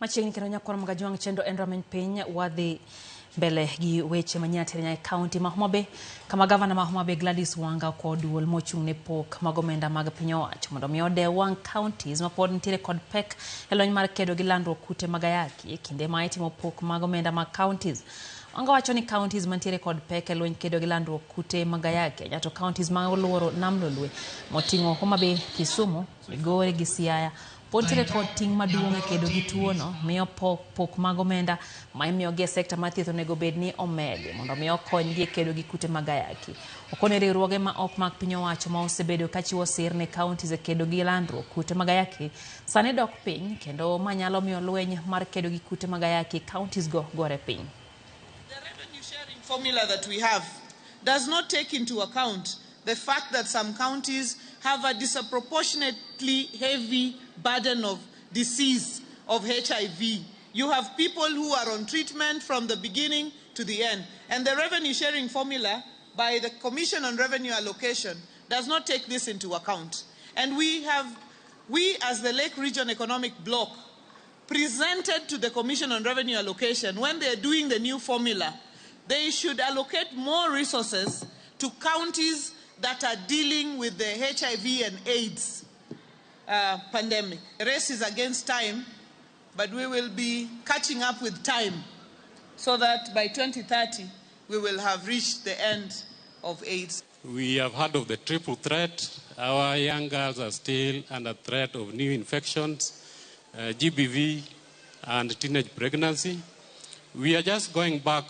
Machiegni kendo nyakwar Magajwang' chenro en rameny piny wadhi mbele gi weche manyien atere nyaka e kaunti ma Homa Bay kama gavana ma Homa Bay Gladys Wanga okwayo duol mochung' ne pok mag omenda mag piny owacho mondo mi odew wang' counties ma pod nitiere kod pek e lweny mar kedo gi landruok kute mag ayaki e kinde ma itimo pok mag omenda mag counties. Wanga wacho ni counties mantiere kod pek e lweny kedo gi landruok kute mag ayaki ahinya to counties ma oluoro Nam Lolwe moting'o Homa Bay, Kisumu, Migori gi Siaya pod nitiere kod ting' maduong' e kedo gi tuono miyo pok mag omenda ma imiyogi e sekta mar thieth onego bed ni omedi mondo mi okonygi e kedo gi kute mag ayaki. Okone riwruoge ma ok mag piny owacho ma osebedo ka chiwo sir ne counties e kedo gi landruok kute mag ayaki sani dok piny kendo ma nyalo miyo lweny mar kedo gi kute mag ayaki e counties go gore piny. The revenue sharing formula that we have does not take into account the fact that some counties have a disproportionately heavy burden of disease of HIV. You have people who are on treatment from the beginning to the end. And the revenue sharing formula by the Commission on Revenue Allocation does not take this into account. And we as the Lake Region Economic Bloc, presented to the Commission on Revenue Allocation when they are doing the new formula, they should allocate more resources to counties that are dealing with the HIV and AIDS pandemic. The race is against time, but we will be catching up with time so that by 2030 we will have reached the end of AIDS. We have heard of the triple threat. Our young girls are still under threat of new infections, GBV, and teenage pregnancy. We are just going back